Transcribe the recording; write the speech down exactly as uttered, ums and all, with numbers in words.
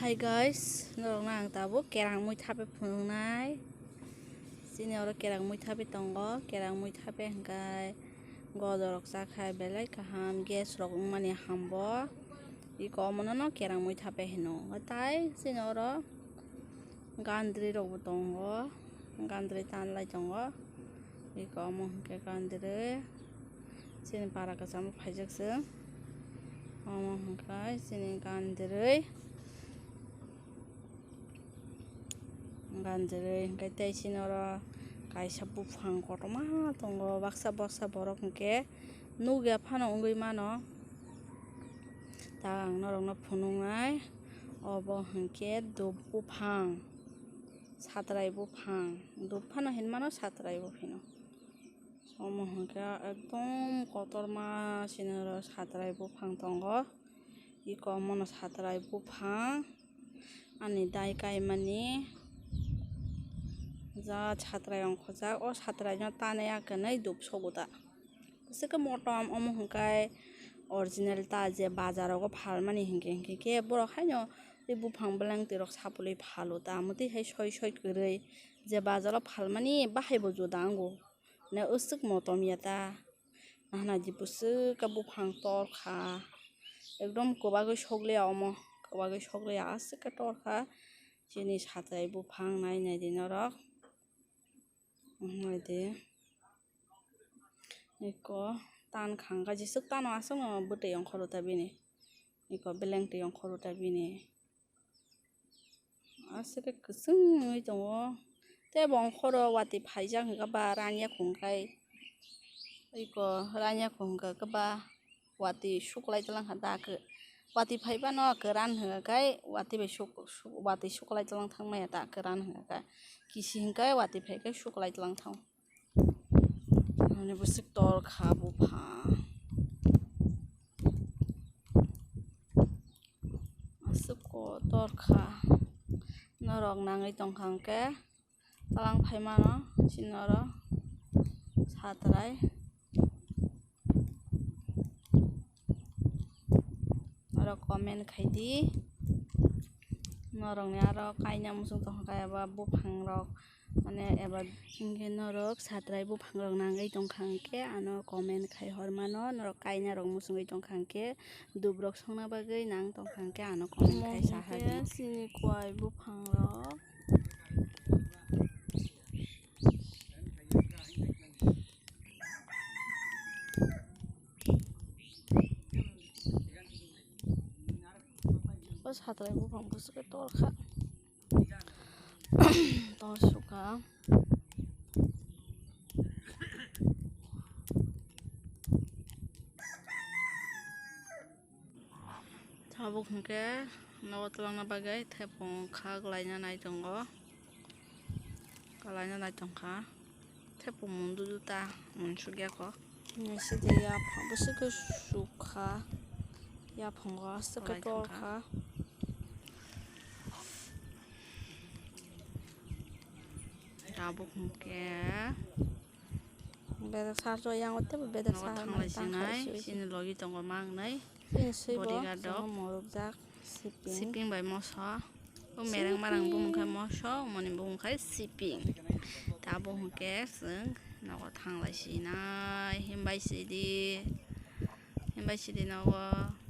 Hi guys, norokno ang tabuk kerang mui thape phunuknai. Chini oro kerang mui thape tongo, kerang mui thape hwnkhe gojorok chakhai belai kaham, gas rok wngmani hambo. Iko omono no kerang mui thape hino. Tai chini oro gandri rokbo tongo, gandri tanlai tongo. Iko omo hwnkhe gandri. Chini para kwcham phaijak se. Omo hwnkhe chini gandri. Gandri hwnkhe tei chini oro kaisa buphang kotorma tongo. Baksa baksa borok hwnkhe nukya phano wngwi mano. Ta ang norokno phunuknai. Obo hwnkhe dub buphang. Satrai buphang. Dub phano hinmano satrai bo phino. Omo hwnkhe ekdom kotorma chini oro satrai buphang tongo. Iko omono satrai buphang ani dai kaimani ja satrai ongkhorjak. O satraino tanwi ya kwnwi dub sobo ta. Bwswk khe motom omo hwnkhe original ta, je bazarogo phalmani hinkhe hinkhe khe borok haino tei buphang beleng twi rok sapulwi phalo ta, omo twi hai soi soi kwrwi je bazaro phalmani bahai bo juda wngo. Ne usuk motom ya ta. Nahana di bwswk khe buphang tor kha. Ekdom kwbagwi sokliya omo. Kwbagwi sokliya aswk khe tor kha. Chini satrai buphang nai nai di norok. Nai di. Iko tan kha hwnkhe jeswk tano aswkno bwtwi ongkhoro ta bini. Iko beleng twi ongkhoro ta bini. Aswk khe kwchwng wngwi tongo. Tei bo ongkhoro watwi phaijak hwnkhe ba ranya khungkhai. Iko ranya khungkha khe ba watwi suklai tlang kha da khe. Watwi phai phano kwran hwnkha khe watwi bai suk-, suk-, watwi suklai tlang thang maya da kwran hwnkha khe. Kisi hwnkhe watwi phai khe suklai tlang thang. Ani bwswk tor kha buphang. Aswk kotor kha. Norok nangwi tongkha hwnkhe tlang phai mano chini oro satrai. Norok comment khai di. Norokni aro kaina muchung tongkha khe eba buphang rok mane eba. Hinkhe norok satrai buphang rok nangwi tongkha hinkhe ano comment khai hor mano, norok kaina rok muchungwi tongkha hinkhe dub rok songna bagwi nang tongkha hinkhe ano comment khai saha di. Chini kwai buphang rok. O satrai buphang bwswk khe tor kha. Tor sukha. Tabuk hwnkhe nogo twlangna bagwi thepung kha gwlaina nai tongo. Kwlaina nai tongkha. Thepung mung dudu ta mung sugya kho. Sidi yaphang bwswk khe sukha. Yaphango aswk khe kwlai tor tongkha. Kha. Tabuk hwnkhe. Bedek sar jo yang ote bedek nogo sar thanglai mani tang sinai, khai sui. Chini logi tongo mangnai. Chini sui bo bodyguard rok. Chini morok jak siping. Siping bai moso. O mereng marang bumung khai moso, moni bumung khai siping. Tabuk hwnkhe chwng nogo thanglai sinai, himbai sidi, himbai sidi nogo.